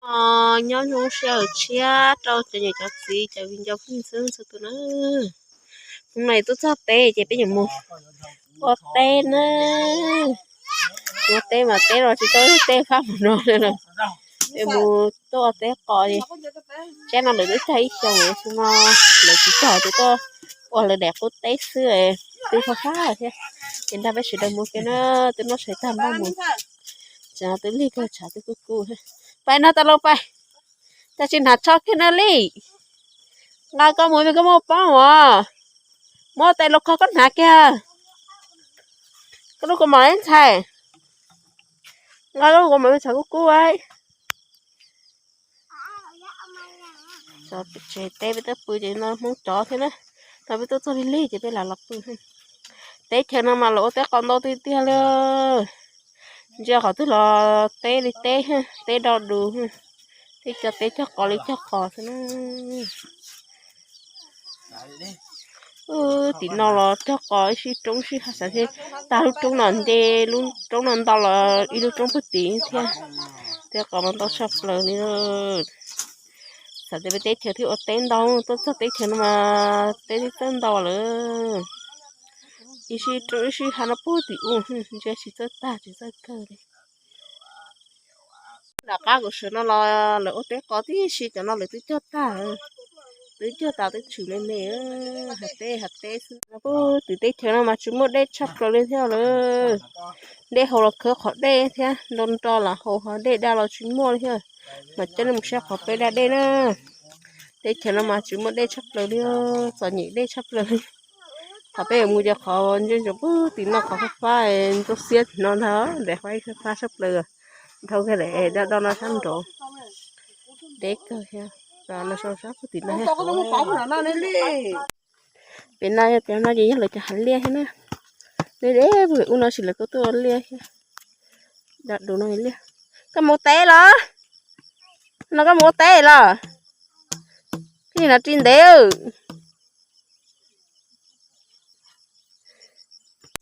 Nyob zoo sawv daws tshiab rau cov niam cov txiv cov viv ncaus phooj ywg txhua leej txhua tus na. Hnub no tuaj txog teb ces peb yuav mus ua teb na. Ua teb mas teb los tsis tau tej fab mus no li. Peb mus tuaj ua teb qos li. Tsab no lawv twb cog ib xyoos lawm, xyoo no lawv tsis cog, ces tuaj ua lawv daim qub teb xwb, twb fab fab thiab. Ces nrog peb sawv daws mus kiag na, twb noj tshais tag npaj mus. Tsam no twb lig kawg, tshav twb kub kub. Pais no tas los pais, cas tsis hnav tsho kiag na li. Nqa koj mus, koj muaj poob os. Muab tais los kho koj hnav kiag. Koj lub kaus mom ntxhais, nqa lub kaus mom tshav kub kub. Tsev teb peb twb pw ces no Hmoob cov thiab na. No peb tuaj txog lig lig ces peb lam los pw. Teb chaws no mas lawv ua teb qos ntau tiag tiag li. Ntsia qhov twg los teb li teb, teb do dus, teb cog teb cog qos li cog qos xwb na. Tim no los cog qos ib sij roob ib sij hav, xav tias tag lub roob no nce lub roob no ntau los ib lub roob puag tim thiab. Teb qos mas ntau tshaj plaws li. Xav tias peb teb chaws thiaj ua teb ntau, tuaj txog teb chaws no mas teb twb txawj ntau lawm. Ib sij roob ib sij hav no puag tim ub, ntsia tsis txawj tag tsis txawj kawg li. Nram qab kuv sawv no los lawv ua teb qos tib si, cov no lawv twb cog tag, twb cog tas twb tshwm me me, hav teb hav teb xwb. Puag tim teb chaws no mas tsis muaj dej tshaj plaws li thiab lawm. Dej haus los khawb qhov dej thiab, nro nro lam haus, ho dej daj los tsis muaj li thiab. Mas coj nej mus saib qhov peb da dej na. Teb chaws no mas tsis muaj dej tshaj plaws li, txom nyem dej tshaj plaws li. Qhov peb yuav mus yog qhov ntsia ntsoov puag tim no, qhov fab fab ntsuab xiab tim no ntag, daim fab fab tshaj plaws. Dhau kiag daim do do no sab nraud. Deb kawg thiab. Los no sau sab puag tim no thiab. Pem no, pem no ces yog lawv cov hav liaj thiab na. Deb deb puag pem ub no sis lawv kuj tuaj ua liaj thiab. Do dus no liaj. Koj mus ua teb los? No koj mus ua teb los? Koj nim no ris ntev.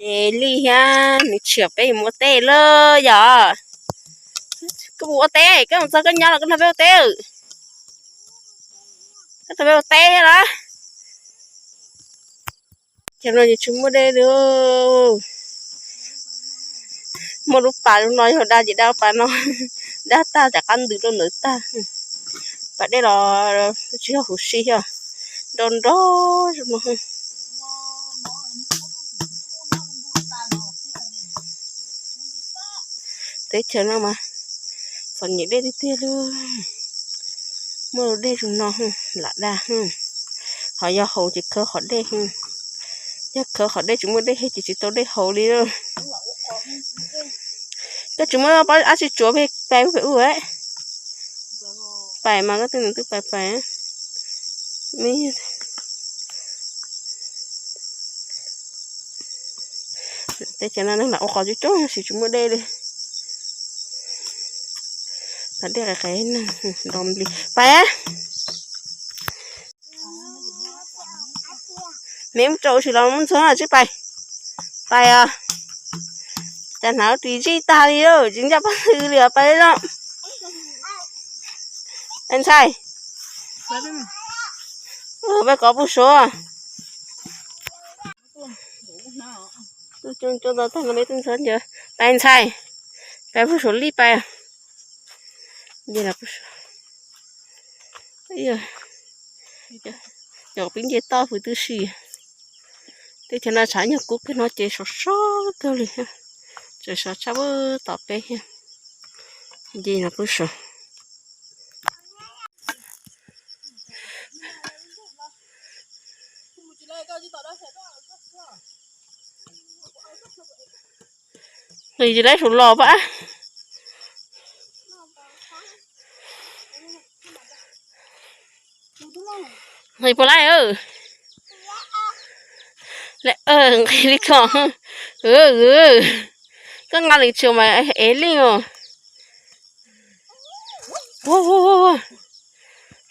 Ces Lij thiab nws tshiam peb mus ua teb lawm yom. Koj mus ua teb, koj mus txog koj nyob los koj nrog peb ua teb. Koj nrog peb ua teb thiab los? Chaw no ces tsis muaj dej li. Muaj lub pas lub no yog da ces da lub pas no, da tag rov qab ntws rau ntawd tag. Pas dej los tsis yog huv si thiab, nro nro zoo no. Teb chaws no mas txom nyem dej tiag tiag li. Muaj dej zoo no lam da. Ho yog haus ces khawb qhov dej. Yog khawb qhov dej tsis muaj dej ces tsis tau dej haus li. Koj tsis muaj pob ab tsi tsuav pem pais pem ub. Pais mas koj twb nws twb pais pais. Teb chaws no neeg lam ua qos coob coob tab sis tsis muaj dej li. Tag dej qis qis neeg nrov nplig pais. Me mus rau sim los mus ntxuag no tsis pais. Pais os. Cas hnav ris zij tag li, tsis ncaj pob tw li os, pais zoo. Ntxhais, peb kov puj suav. Pais ntxhais, pais puj suav lij pais. Cov pib nce toj hwv tib si. Teb chaws no tshav nyuag kub kawg no ces sov sov kawg li. Tseem sov tshaj tom peb thiab. Nce no kuj sov. Nqis tsis laib saum los pab. Nqis puas laib? Nqis li ko. Koj nqa li tshua mas ev li os.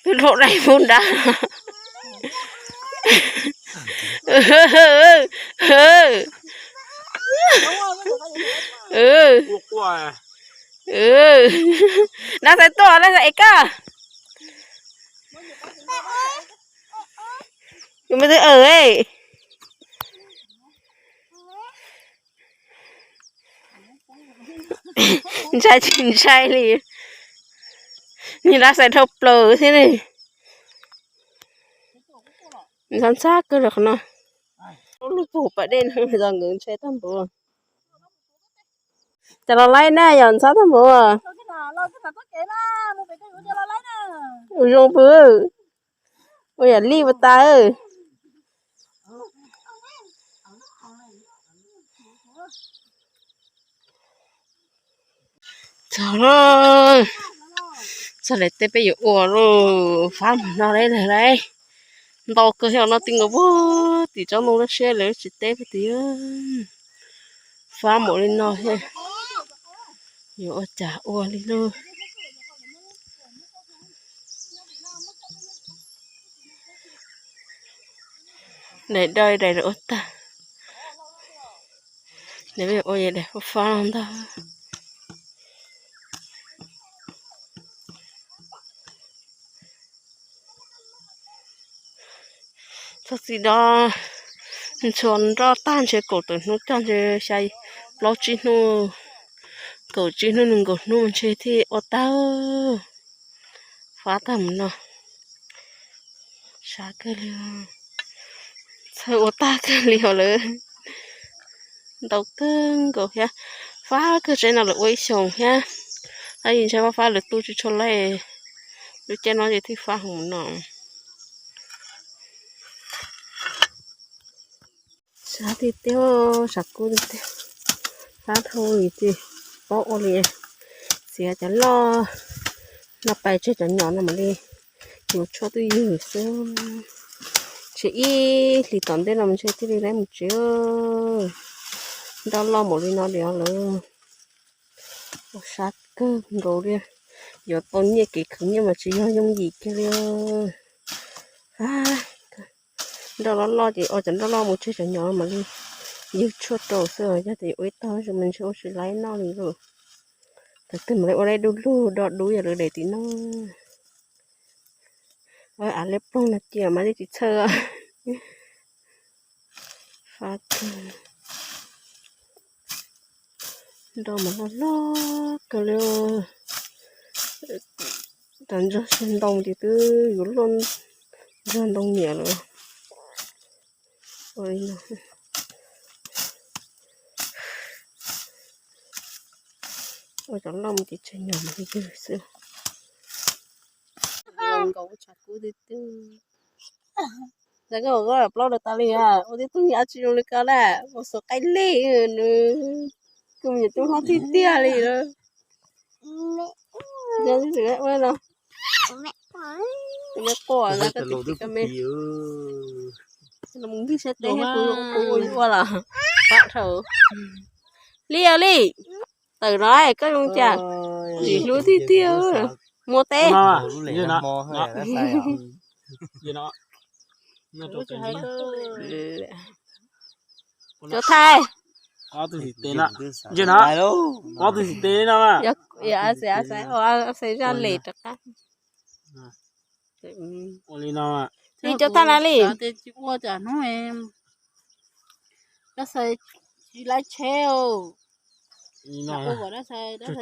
Peb luaj dai mus nrad. Dab xaiv tuaj, dab xaiv ev koj. Kuv me twb aws. Ntshai tsis ntshai li. Niag dab xaiv dhau plaws thiab ne. Ntxhab ntxhab kawg li qhov no. Lub pug pas dej no zos nkawd ntshai tag npaum. Cas los laib na, yog ntxhab tag npaum. Ua zoo pw, ua yam li pas tas. Txog lawm, txog lawm, tej peb yuav ua lauj. Fab mus no lauj, lawv lauj. Ntau kawg thiab no, ti nkaus puag tim tsob ntoo lab siab lawv tsis teb puag tim. Fab mus li no thiab, yuav ua cas ua li lauj. Daim doj daim lawv ua tag. Daim peb ua daim fab fab no ntag. Txog txiv dob ntxhua nroj tag ntshe kaum tawm hnub coj ntshe xya plaub tsib hnub, kaum tsib hnub nees nkaum hnub ntshe thiaj ua tag. Fab tag mus no. Sab kawg li, txhawj ua tag kawg li os lawv. Ntau kawg nkaus thiab. Fab kawg tsev no lawv ua ib xyoos thiab. Tab sis ntshai fab fab lawv tu tsis tshua laij. Lub caij no ces thiaj fab hauv no. Sab tiag tiag, sab kub tiag tiag. Fab dhau li ces paub ua li. Txiav cov loj no pais tseg cov nyom no mam li yuav tshuaj twj ywm xwb. Ntshe ib hlis tom ntej no mas ntshe thiaj li laib mus tsev. Nroj loj npaum li no li lawm. Ua sab kawg nkaus li. Yuav tau nyiaj kev khwv nyiaj mas tsis yog yooj yim kiag li. Nroj loj loj ces ua cov nroj loj mus tseg cov nyom mam li ywg tshuaj rau xwb, yog tias ua ib tog mas ntshe ua tsis laib noj li lauj. Thaum twg mam li ua laib du lug do dub yam lawv daim tim no. Av liab ploog no cia mas yeej tsis txhawj. Fab kawg. Nroj mas loj loj kawg li. Cov ntog ntoo ces twb yuav luaj ntog ntoo niam lawm. Ua li no, ua cov loj mus ces tseg nyom mus ywg xwb. Los nkaus ua tshav kub twb twb. Cas koj ua plaub rau tas li, ua tib tug nyab tsis zoo li ko na, ua xuas qaib lej nws, kuj me nyuam tub hlob tiag tiag li lawm. Ua no, me quaj na, koj tsis tsis koj me. Mus ntwg sab teb kuv ua ua los pab dhau. Li os li, tawm no koj zoo cas, tsis hlub tiag tiag. Muaj teb. Cov thaij. Ob tug xim tes no, ob tug xim tes no. Xav zaj lem rov qab. Li cov thaij na li. Ua cas hnub Dab Xais tsis laib tsheb.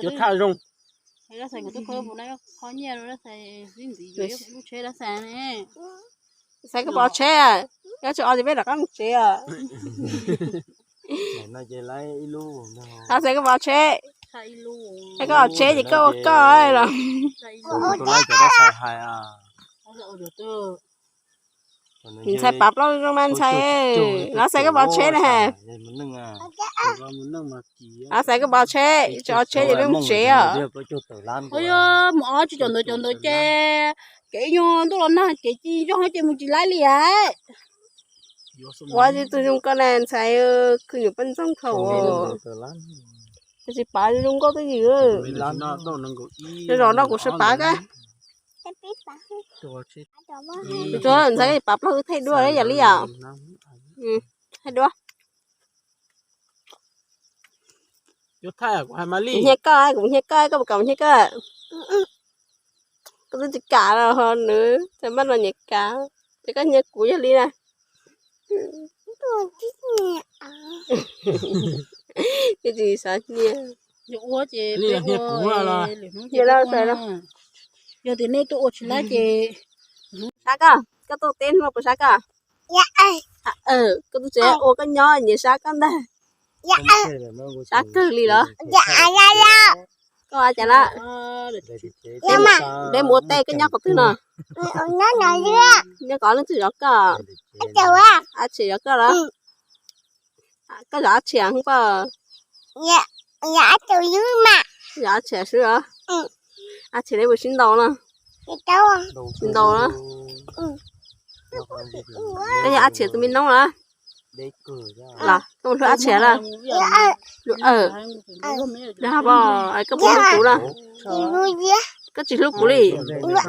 Cov thaij zoo. Dab Xais kuv twb qhov nyiaj rau Dab Xais xwb ntxiv yuav lub tsheb Dab Xais ne. Xais koj pov tsheb, koj tsis o ces peb rov qab mus tsev os. Dab Xais koj pov tsheb, koj pov tsheb ces koj ua koj los. Ntxhais pav plaub zoo mas ntxhais, Dab Xais koj pov tsheb na. Dab Xais koj pov tsheb, tsis o tsheb ces peb mus tsev os. Mus ob tsis caum ntawd caum ntawd ces kev nyuag ntuj los nag kev ci zoo ces mus tsis laib li as. Ua tsis tus zoo koj na ntxhais, kwv nyuam poj ntxoog khaus. Tab sis pav zoo nkauj twj ywm. Zos no kuv sawv pav kab. Tus ntxhais pav plaub thaij duab yam li os. Thaij duab. Kuv hnia koj, kuv hnia koj, koj puas kam kuv hnia koj? Koj twb tsis kam los ho nws, txawm maj no nyiam kam, ces koj hnia kuv yog li na. Koj tsis xav hnia. Yog tias nej tuaj ua tsis lab ces sab koj, koj tuaj teb hnub no puas sab koj? Koj twb tseem ua koj nyob nyias sab koj ntag. Sab kawg li los? Koj ua cas na? Peb mus ua teb, koj nyob qhov twg no? Nyob qhov leej twg zov koj? Ab Tshiab zov koj los? Koj zov Ab Tshiab hwb poj? Zov Ab Tshiab xwb os. Ab Tshiab neb puas sib ntaus no? Tsis ntaus los? Koj yog Ab Tshiab tus me noob los? Los koj mus hlub Ab Tshiab los? Koj puas hlub kuv los? Koj tsis hlub kuv li. Koj puas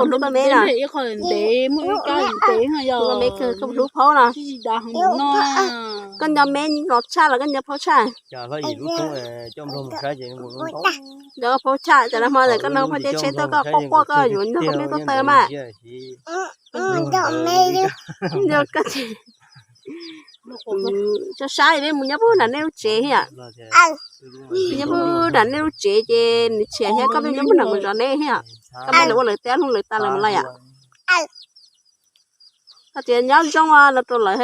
hlub koj me los? Koj me kawg, koj puas hlub Phaub los? Koj nco me los tshaj los koj nco Phaub tshaj? Nco Phaub tshaj, cas los hmo ntawm koj nrog Phaub Ceb tsheb tuaj koj quaj quaj koj yuav nrog koj me tuaj tawg mas. Nco koj ces sab sab es peb mus nyob puag nram nej lub tsev thiab. Nyob puag nram nej lub tsev ces nws tshiab thiab koj pheej nyob puag nram mus zov neb thiab. Koj pheej lawv ua lawv teb hnub lawv tas lawm mus lawm yom. Koj tias nyob zoo los rau lawv.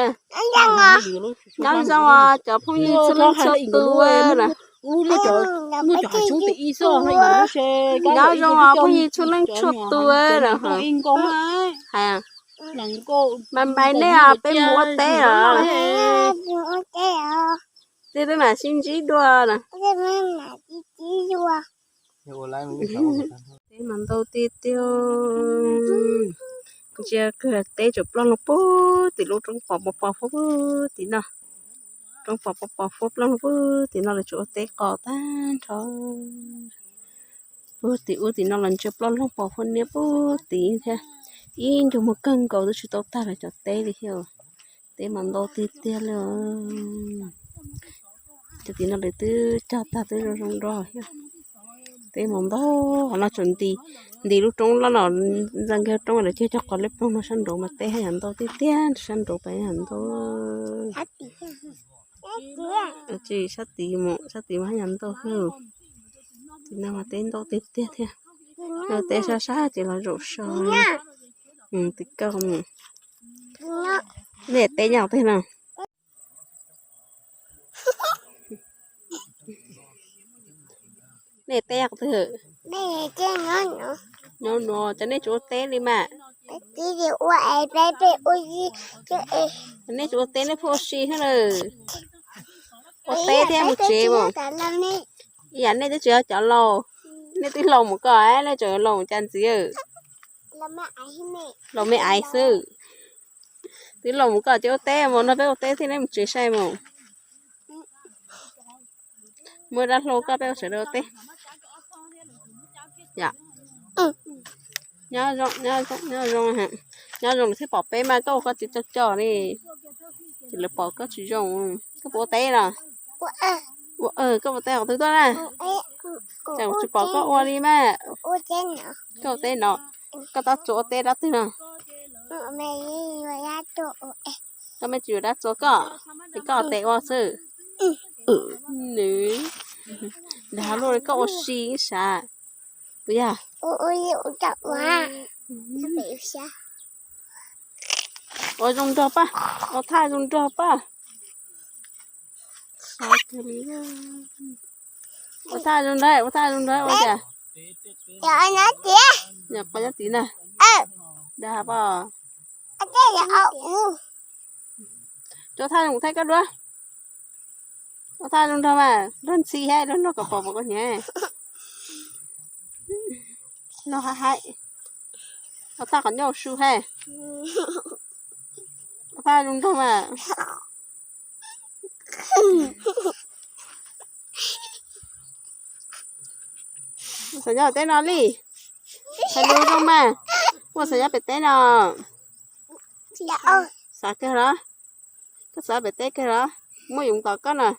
Nyob zoo cov phooj ywg txhua leej txhua tus na. Nyob zoo phooj ywg txhua leej txhua tus na. Hais, mas npais nej os, peb mus ua teb os. Tej twb mam sib ntsib dua na. Teb mas ntau tiag tiag. Ntsia kawg teb tseem ploj loo puag tim lub roob pos pos pos puag tim no. Roob pos pos pos puag ploj loo puag tim no lawv tseem ua teb qos tag nrho. Puag tim ub tim no los ntsia ploj loog pos puag niab puag tim thiab. Ib ncug muag kawg nkaus twb tsis tau tag lawv cov teb li thiab. Teb mas ntau tiag tiag li. Cov tim no lawv twb cog tag twb zoo zoo nrog thiab. Teb mas ntau, qhov no tseem nti, nti lub roob loj no, ntxa nkag roob lawv cog cog qos liab ploog no sab nraud mas teb haj yam ntau tiag tiag, sab nraud pas yam ntau. Tsis sab tid mus, sab tid mas haj yam ntau hwj. Tim no mas teb ntau tiag tiag thiab. Yog teb sab sab ces los zaum so. Tim koj mus. Nej teb nyob twg no? Nej teb qhov twg? Nyob no, cov nej tsis ua teb li mas. Nej tsis ua teb nej pheej ua si thiab lawm. Ua teb thiab mus tsev mas. Ib yam nej twb tsis yog cov laus, nej twb laus mus koj, nej tseem laus mus cas ntxiv. Laus me aiv xwb. Twb laus mus koj ces ua teb mus, nrog peb ua teb thiab, nej mus tsev saib mus. Muaj dab hlau koj peb ua sawv daws ua teb. Nyob zoo, nyob zoo, nyob zoo, nyob zoo lawv thiaj pom peb mas, koj ua koj txiv coj coj li, ces lawv pom koj tsis zoo. Koj puas ua teb los? Ua, koj puas teb qhov twg tuaj na? Cas kuv tsis pom koj ua li mas. Koj ua teb no, koj tab txuas ua teb dab twg no? Koj me tsis yuav dab txuas koj, es koj tes ua xwb. Nws, dag luaj li koj ua si sav. Puas yog? Ua zoo nrog pab, ua thaj zoo nrog pab. Ua thaj zoo nrog, ua thaj zoo nrog ua cas? Yog qhov nyob tid na. Dag pab. Ua thaj zoo thaij koj dua. Ua thaj zoo nrog mas, nrog ntxhi hab, nrog nrog kom pom pom koj hnyav. Nrog hab hab. Ua thaj qhov ncauj su hab. Ua thaj zoo nrog mas. Xav nyob teb no li. Hais lus zoo mas. Muaj xav nyob pem teb no? Xav kawg los? Koj xav pem teb kawg los? Muaj yus tos koj no.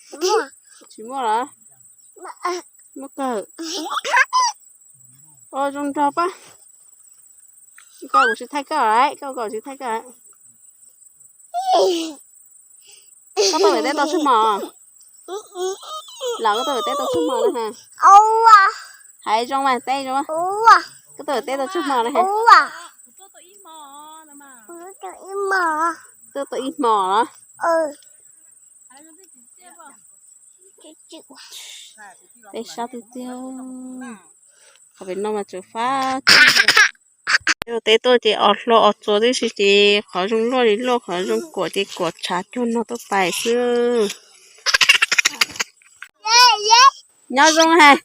Tsis muaj los? Muaj kawg. Ua zoo nrog pab. Koj kuv tsis thaij koj, koj kom tsis thaij koj. Koj tuaj pem teb tau tsawg hmo? Los koj tuaj pem teb tau tsawg hmo na? Hais zoo mas teb zoo. Koj tuaj pem teb tau tsawg hmo na? Tuaj tau ib hmo los? Peb sab tiag tiag. Qhov pem no mas tseem fab. Teb tuaj ces os hlo os txuas tib si ces qhov zoo luaj li luaj, qhov zoo kuam ces kuam tshav cuag no tuaj pais xwb. Nyob zoo hais.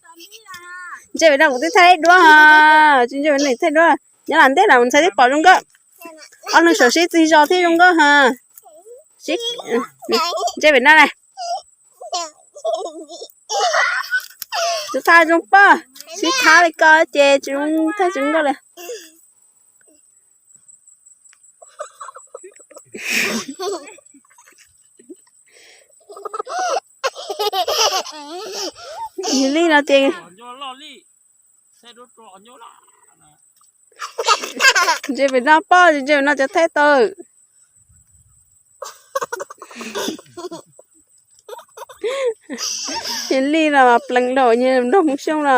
Ntse pem no kuv twb thaij duab ho. Tsis ntse pem no thaij duab. Nyob lam ntej los mus ntxhais twb pom zoo nkauj. Ob leeg sawv sib txig zos thiab zoo nkauj ho. Ntse pem no na. Tus thaj zoo poj, sib thab li ko ces tsis zoo thaj tsis zoo nkauj li. Yog li no ces ntse pem no poj, ntse pem no cov thaij tau. Yog li no plees dau nrog Hmoob Xyooj no.